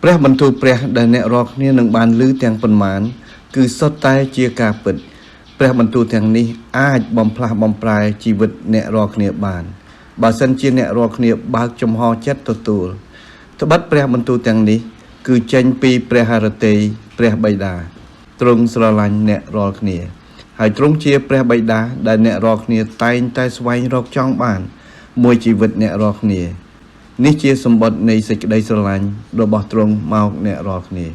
ព្រះបន្ទូលព្រះដែលអ្នករាល់គ្នានឹងបានឮទាំងប៉ុន្មាន គឺសុទ្ធតែជាការពិត ព្រះបន្ទូលទាំងនេះអាចបំផ្លាស់បំប្រែជីវិតអ្នករាល់គ្នាបាន បើសិនជាអ្នករាល់គ្នាបើកចំហចិត្តទទួលត្បិតព្រះបន្ទូលទាំងនេះ គឺចេញពីព្រះハរតីព្រះបិតាទ្រង់ស្រឡាញ់អ្នករាល់គ្នា ហើយទ្រង់ជាព្រះបិតាដែលអ្នករាល់គ្នាតែងតែស្វែងរកចង់បាន មួយជីវិតអ្នករាល់គ្នា នេះជាសម្បត្តិនៃសេចក្តីស្រឡាញ់របស់ទ្រង់មកអ្នករាល់គ្នា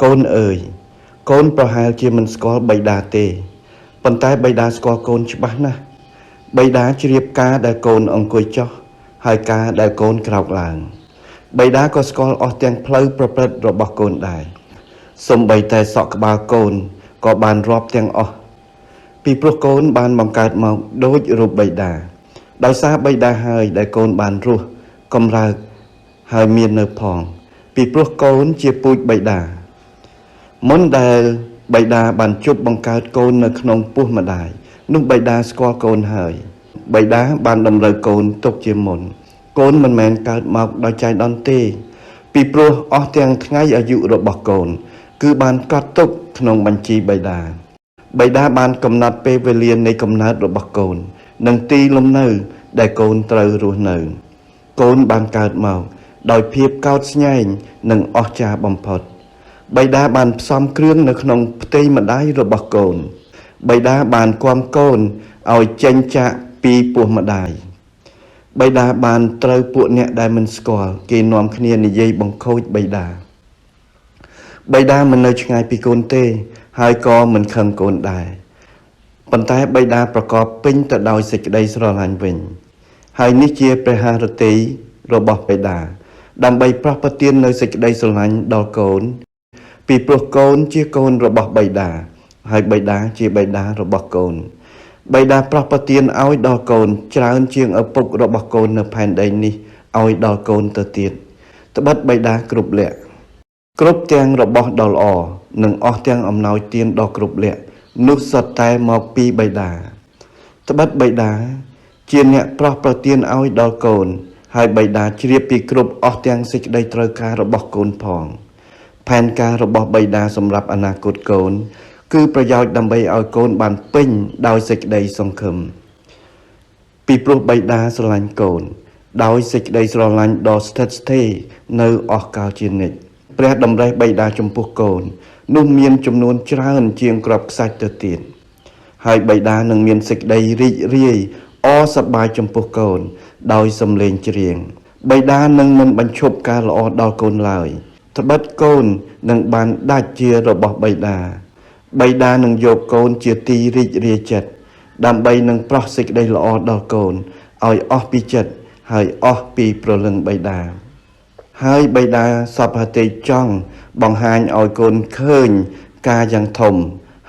កូនអើយកូនប្រហែលជាមិនស្គាល់បិតាទេប៉ុន្តែបិតាស្គាល់កូនច្បាស់ណាស់បិតាជ្រាបការដែលកូនអង្គុយចុះហើយការដែលកូនក្រោកឡើងបិតាក៏ស្គាល់អស់ទាំងផ្លូវប្រព្រឹត្តរបស់កូនដែរសូម្បីតែសក់ក្បាលកូនក៏បានរាប់ទាំងអស់ពីព្រោះកូនបានបង្កើតមកដូចរូបបិតាដោយសារបិតាហើយដែលកូនបានរស់កម្រើកហើយមាននៅផងពីព្រោះកូនជាពូជបិតាមុនដែលបិតាបានជប់បង្កើតកូននៅក្នុងពោះម្ដាយនោះបិតាស្គាល់កូនហើយបិតាបានតម្រូវកូនទុកជាមុនកូនមិនមែនកើតមកដោយចៃដន្យទេពីព្រោះអស់ទាំងថ្ងៃអាយុរបស់កូនគឺបានកត់ទុកក្នុងបញ្ជីបិតាបិតាបានកំណត់ពេលវេលានៃកំណើតរបស់កូននិងទីលំនៅដែលកូនត្រូវរស់នៅកូនបានកើតមកដោយភាពកោតស្ញែងនិងអស្ចារ្យបំផុតបិតាបានផ្សំគ្រឿងនៅក្នុងផ្ទៃម្ដាយរបស់កូនបិតាបានគាំកូនឲ្យចេញចាកពីពោះម្ដាយបិតាបានត្រូវពួកអ្នកដែលមិនស្គាល់គេនាំគ្នានិយាយបង្ខូចបិតាបិតាមិននៅឆ្ងាយពីកូនទេហើយក៏មិនខឹងកូនដែរប៉ុន្តែបិតាប្រកបពេញទៅដោយសេចក្តីស្រឡាញ់វិញហើយនេះជាព្រះハរតីរបស់បិតាដើម្បីប្រោះប្រទាននៅសេចក្តីស្រឡាញ់ដល់កូនពីព្រោះកូនជាកូនរបស់បិតាហើយបិតាជាបិតារបស់កូនបិតាប្រោះប្រទានឲ្យដល់កូនច្រើនជាងឪពុករបស់កូននៅផែនដីនេះឲ្យដល់កូនទៅទៀតត្បិតបិតាគ្រប់លក្ខគ្រប់ទាំងរបស់ដ៏ល្អនិងអស់ទាំងអំណោយទានដ៏គ្រប់លក្ខនោះសុទ្ធតែមកពីបិតាត្បិតបិតាជាអ្នកប្រោះប្រទានឲ្យដល់កូនហើយបិតាជ្រាបពីគ្រប់អស់ទាំងសេចក្តីត្រូវការរបស់កូនផងផែនការរបស់បិតាសម្រាប់អនាគតកូនគឺប្រយោជន៍ដើម្បីឲ្យកូនបានពេញដោយសេចក្តីសង្ឃឹមពីព្រោះបិតាស្រឡាញ់កូនដោយសេចក្តីស្រឡាញ់ដ៏ស្ថិតស្ថេរនៅអស់កលជានិច្ចព្រះតម្រិះបិតាចំពោះកូននោះមានចំនួនច្រើនជាងគ្រាប់ខ្សាច់ទៅទៀតហើយបិតានឹងមានសេចក្តីរីករាយអរសប្បាយចំពោះកូនដោយសំឡេងច្រៀងបិតានឹងមិនបញ្ឈប់ការល្អដល់កូនឡើយត្បិតកូននឹងបានដាច់ជារបស់បិតាបិតានឹងយកកូនជាទីរីករាយចិត្តដើម្បីនឹងប្រោះសេចក្តីល្អដល់កូនឲ្យអស់ពីចិត្តហើយអស់ពីព្រលឹងបិតាហើយបិតាសពហតិចង់បង្ហាញឲ្យកូនឃើញការយ៉ាងធំ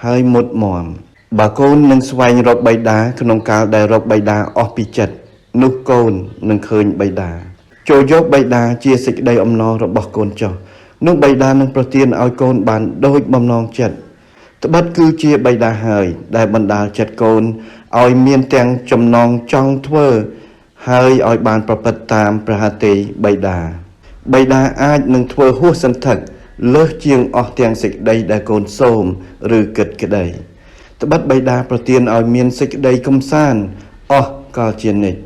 ហើយមុតមមបើកូននឹងស្វែងរកបិតាក្នុងកាលដែលរកបិតាអស់ពីចិត្តនោះកូននឹងឃើញបិតាចូលយកបិតាជាសេចក្តីអំណររបស់កូនចុះនោះបិតានឹងប្រទានឲ្យកូនបានដូចបំណងចិត្តត្បិតគឺជាបិតាហើយដែលបណ្ដាលចិត្តកូនឲ្យមានទាំងចំណងចង់ធ្វើហើយឲ្យបានប្រព្រឹត្តតាមព្រះហត្ថីបិតាបិតាអាចនឹងធ្វើហួសសន្ធឹកលើសជាងអស់ទាំងសេចក្តីដែលកូនសូមឬគិតក្តីត្បិតបិតាប្រទានឲ្យមានសេចក្តីកំសាន្តអស់កលជានិច្ច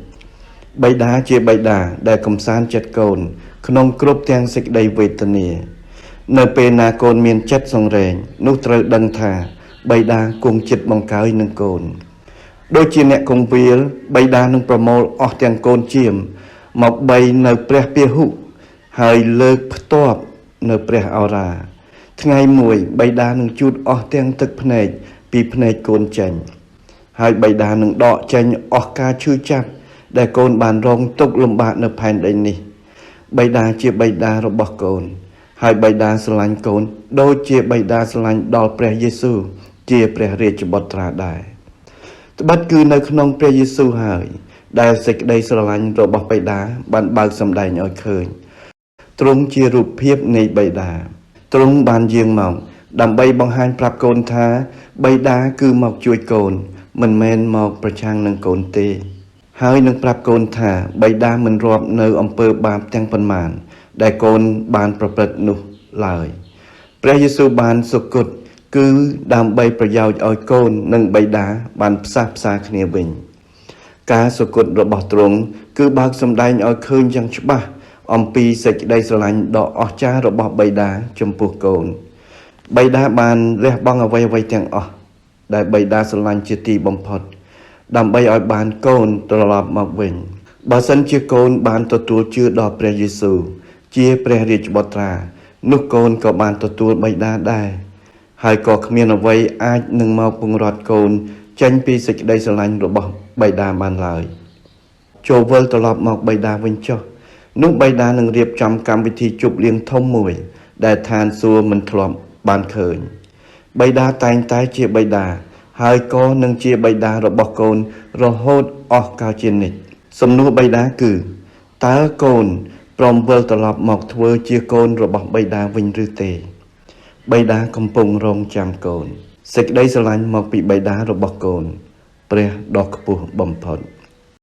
បិតាជាបិតាដែលកំសាន្តចិត្តកូនក្នុងគ្រប់ទាំងសេចក្តីវេទនានៅពេលណាកូនមានចិត្តសង្រេងនោះត្រូវដឹងថាបិតាគង់ចិត្តបង្កើយនឹងកូនដូចជាអ្នកគង្វាលបិតានឹងប្រមូលអស់ទាំងកូនជាមមកបីនៅព្រះពាហុហើយលើកផ្ទាប់នៅព្រះអរាថ្ងៃមួយបិតានឹងជូតអស់ទាំងទឹកភ្នែកពីភ្នែកកូនចេញហើយបិតានឹងដកចេញអស់ការឈឺចាប់ដែលកូនបានរងទុក្ខលំបាកនៅផែនដីនេះបិតាជាបិតារបស់កូនហើយបិតាស្រឡាញ់កូនដូចជាបិតាស្រឡាញ់ដល់ព្រះយេស៊ូវជាព្រះរាជបុត្រាដែរត្បិតគឺនៅក្នុងព្រះយេស៊ូវហើយដែលសេចក្តីស្រឡាញ់របស់បិតាបានបើកសម្ដែងឲ្យឃើញទ្រង់ជារូបភាពនៃបិតាទ្រង់បានយាងមកដើម្បីបង្ហាញប្រាប់កូនថាបិតាគឺមកជួយកូន មិនមែនមកប្រឆាំងនឹងកូនទេ ហើយនឹងប្រាប់កូនថាបិតាមិនរាប់នៅអំពើបាបទាំងប៉ុន្មាន ដែលកូនបានប្រព្រឹត្តនោះឡើយព្រះយេស៊ូវបានសុគតគឺដើម្បីប្រយោជន៍ឲ្យកូននិងបិតាបានផ្សះផ្សាគ្នាវិញ ការសុគតរបស់ទ្រង់គឺបើកសម្ដែងឲ្យឃើញយ៉ាងច្បាស់អំពីសេចក្តីស្រឡាញ់ដ៏អស្ចារ្យរបស់បិតាចំពោះកូនបិតាបានលះបង់អ្វីៗទាំងអស់ដែលបិតាស្រឡាញ់ជាទីបំផុត ដើម្បីឲ្យបានកូនត្រឡប់មកវិញបើសិនជាកូនបានទទួលជឿដល់ព្រះយេស៊ូវជាព្រះរាជបុត្រានោះកូនក៏បានទទួលបិតាដែរហើយក៏គ្មានអ្វីអាចនឹងមកពង្រត់កូនចេញពីសេចក្តីស្រឡាញ់របស់បិតាបានឡើយចូលវិលត្រឡប់មកបិតាវិញចុះនោះបិតានឹងរៀបចំកម្មវិធីជប់លៀងធំមួយ ដែលឋានសួគ៌មិនធ្លាប់បានឃើញបិតាតែងតែជាបិតាហើយក៏នឹងជាបិតារបស់កូនរហូតអស់កាលជានិច្ចសំណួរបិតាគឺតើកូនព្រមវិលត្រឡប់មកធ្វើជាកូនរបស់បិតាវិញឬទេបិតាកំពុងរងចាំកូនសេចក្តីស្រឡាញ់មកពីបិតារបស់កូនព្រះដ៏ខ្ពស់បំផុត។